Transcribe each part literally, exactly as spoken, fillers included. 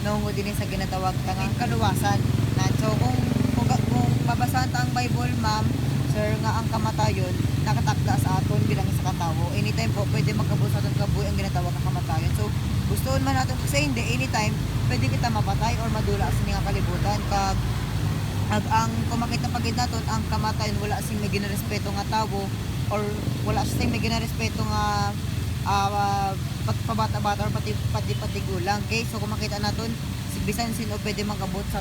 nahungod ini sa ginatawag ta nga kaluwasan. Na, so, kung, kung, ga- kung mabasaan ta ang Bible, ma'am, sir, nga ang kamatayon nakatakda sa aton bilang isa ka tawo. Anytime po, pwede magkabot sa aton kabuhi ang ginatawag nga kamatayon. So, gustoon man naton kasi hindi, anytime, pwede kita mapatay or madula sa nga kalibutan. Kag, ag, ang, kung makita pa gid naton, ang kamatayon wala sing may ginarespeto nga tawo or wala sing may ginarespeto nga, ah, pat-, pabata-bata or pati, pati, patigulang. Okay? So, kung makita naton, si-, bisan sino pwede mag-abot sa,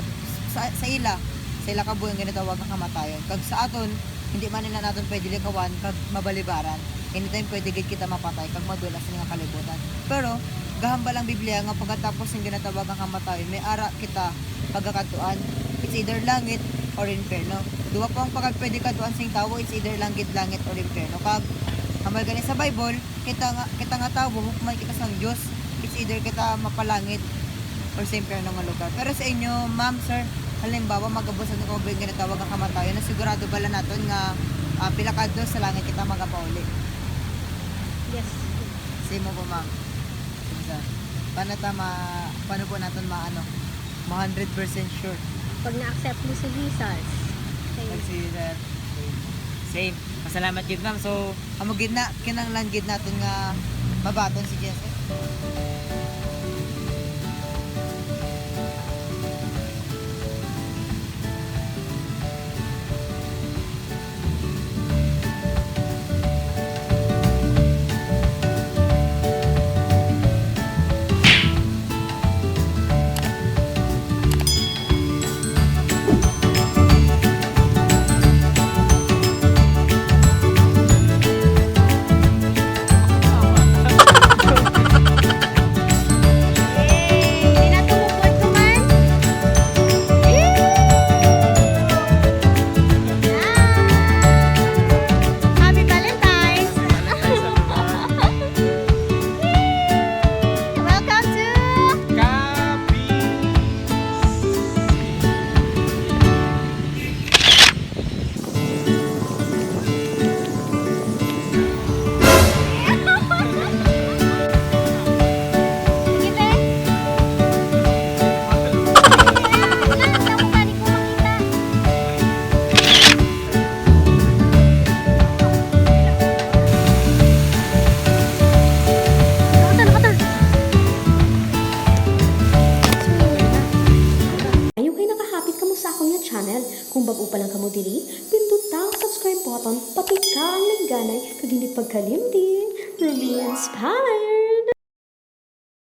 sa, sa ila, sa ila kabuhi ang ginatawag nga kamatayon. Kag sa aton, hindi man nila naton pwede likawan kag mabalibaran. Anytime pwede gid kita mapatay kag madula sa nga kalibutan. Pero, gahambal ang Biblia nga pagkatapos ng ginatawag nga kamatayon, may ara kita pagkakadtuan. It's either langit or impyerno. Duha po ang pagka-, pwede kadtuan sing tawo, it's either langit, langit or impyerno. Kag, hambal gani sa Bible, kita nga, kita nga tawo, hukman kita sang Dios. It's either kita mapalangit or sa impyerno nga lugar. Pero sa inyo, ma'am, sir, halimbawa, mag-abot sa aton kabuhi ang ginatawag nga kamatayon, na sigurado bala naton nga, ah, pila ka adlaw sa langit kita magapauli? Yes. Sa imo po, ma'am. Kinsa? Paano ta ma-, paano po naton maano? Ma hundred percent sure. Pag na-accept mo si Jesus. Same. Pag si Jesus. Same. Pasalamat gid, ma'am. So, amo gid na, kinahanglan gid naton nga mabaton si Jesus. Happy Valentine's! Welcome to Kapi. Ayaw kay nakahapit kamo sa akon nga channel. Kung bag-o pa lang kamo diri, pinduta ang subscribe button, patika ang lingganay, kag hindi pagkalimti, Rumi Inspire!